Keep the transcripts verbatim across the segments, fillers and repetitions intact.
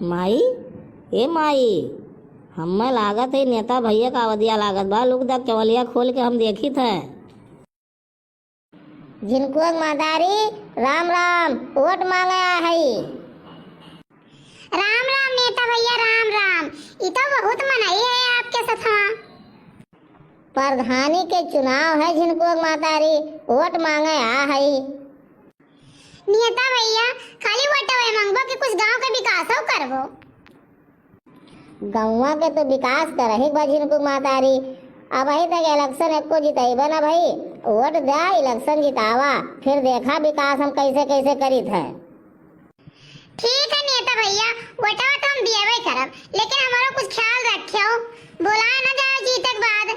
माई, ए माई, हम्मे लागत है नेता भैया का अवदिया लागत बा, लुक दा केवलिया खोल के हम देखित है। झिनकुआ के महतारी, राम राम, वोट मांगे आ हई। राम राम नेता भैया, राम राम। ई तो बहुत मनई है आपके सथवा। प्रधानी के चुनाव है झिनकुआ के महतारी, वोट मांगे आ हई। नेता भैया, खाली वोटवे मांगबो कि कुछ गांव के विकासो करबो? गौवा के तो विकास करही बा झिनकुआ के महतारी, अबही तक election एको जितैबे ना भई। वोट द्या, election जितावा, फिर देखा विकास हम कैसे कैसे करित है। ठीक है नेता भैया, वोटवा तो हम दियबे करब, लेकिन हमारो कुछ ख्याल रखियो, भुला ना जाओ जीते के बाद।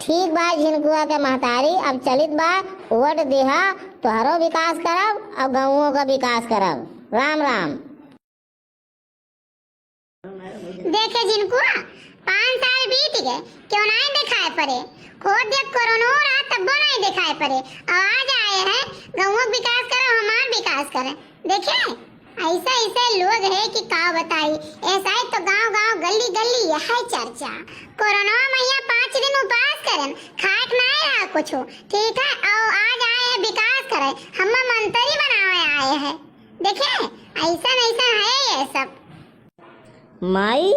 ठीक बा झिनकुआ के महतारी, अब चलित बा, वोट दिहा, तोहरो विकास करब और गौवो का विकास करब। राम राम। देखे झिनकुआ, पाँच साल बीत गए, क्यों नाई दिखाई पड़े? खोट देख कोरोनो रहा तब्बो नाई दिखाई पड़े, और आज आए हैं, गौवो का विकास करे, हमार विकास करे। देखे, ऐसा ऐसे लोग है कि का बताई, ऐसा ही तो गांव गांव गली गली यह है चर्चा। कोरोना में यहाँ पाँच दिन उपास करन, खाए के नाई रहा कुछ, ठीक है, और आज आए हैं विकास करे, हम मंत्री बनावे आए हैं। देखे, ऐसा ऐसा है ये सब। माई,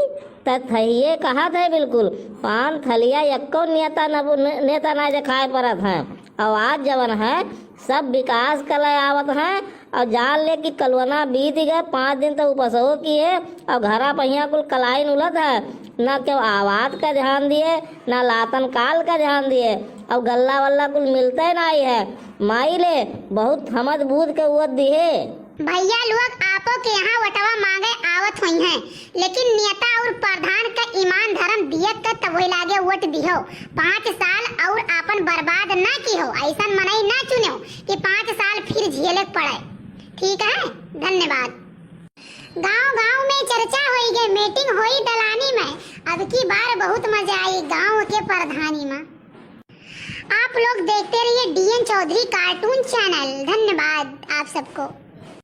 त थहिए कहत है बिल्कुल, पान थलिया यक्को नेता न बु-, ने-, नेता नाई देखाए परत है। और आज जवन है, सब विकास कले आवत है। और जान ले कि कलवना बीत गए, पाँच दिन तो उपसो किहे, और घरा पहिया कुल कलाइन उलत है, ना केहू आवाज का ध्यान दिए, ना लातन काल का ध्यान दिए, और गल्ला वल्ला कुल मिलते नाई है। माई ले, बहुत समझ बूझ के वोट दिहे। भैया लोग आपो के यहाँ वोटवा मांगे आवत होइहैं, लेकिन नेता और प्रधान का ईमान धर्म दियत का तब वही लागे वोट दिहो। पाँच साल और आपन बर्बाद ना किहो, ऐसन मनई ना चुनो कि पाँच साल फिर झेले के पड़े। ठीक है, धन्यवाद। गांव गांव में चर्चा होई गए, meeting होई दलानी में, अब की बार बहुत मजा आई गांव के प्रधानी में। आप लोग देखते रहिए डीएन चौधरी cartoon channel। धन्यवाद आप सबको।